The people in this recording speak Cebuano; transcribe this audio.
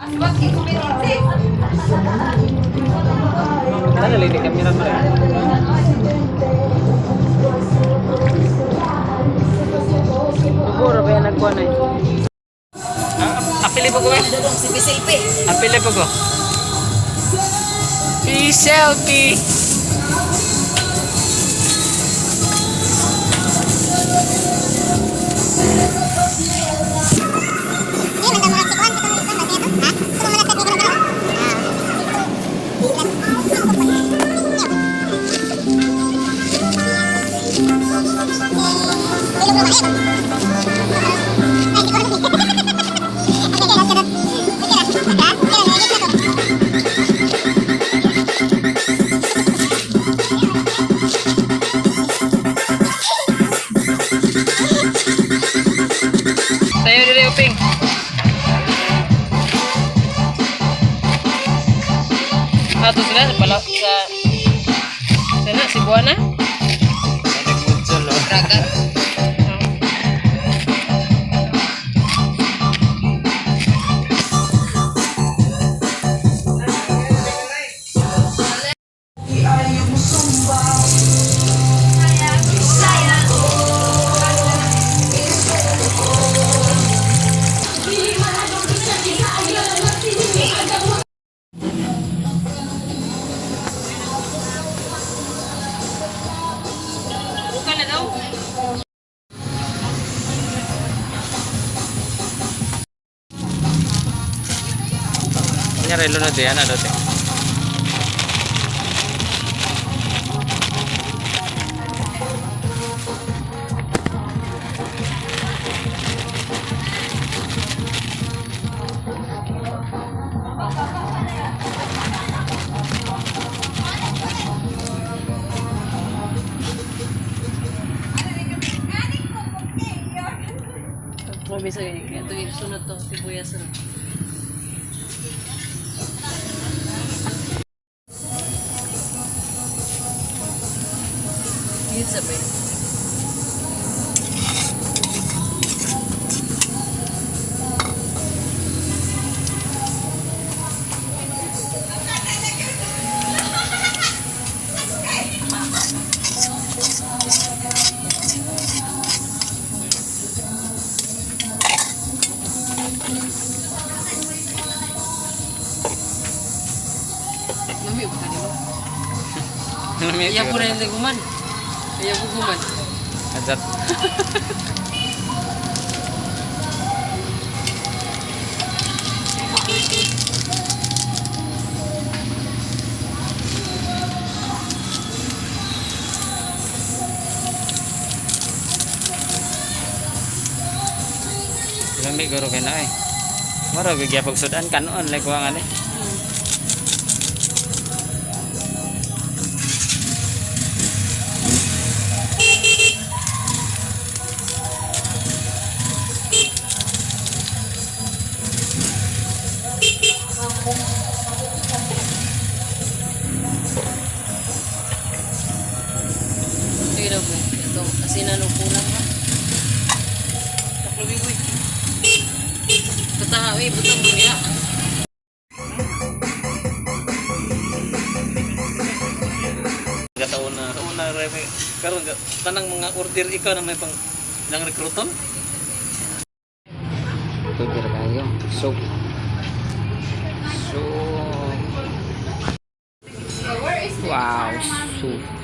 Ano lady kamera mo rin? Siguro ba yan nagkuha na eh. Apili po ko eh. Selfie. Apili po ko. Selfie. Tayo dili uping. Ato sila sa pala sa sana Cebuana. Ragat. Bukan na daw. Kanya relo na diyan ano te. Mabisa kay ito yung sunod to sibuyas ra. Pizza ba yun? Lami ba kanimo? Iya po na yung guman. Iya po guman. Ajat. Lami guro kay na eh. Mara gyapog sudan kanon like wa nga ni. Sige daw po. Ito, asinan o kulang ha. Taklubi ko eh. Butaha, eh. Butang mo niya. Kataon na una reme karon tanang mga order ikaw na may pang ilang rekruton. Tubir kayo. Soup. Soup. Wow, soup.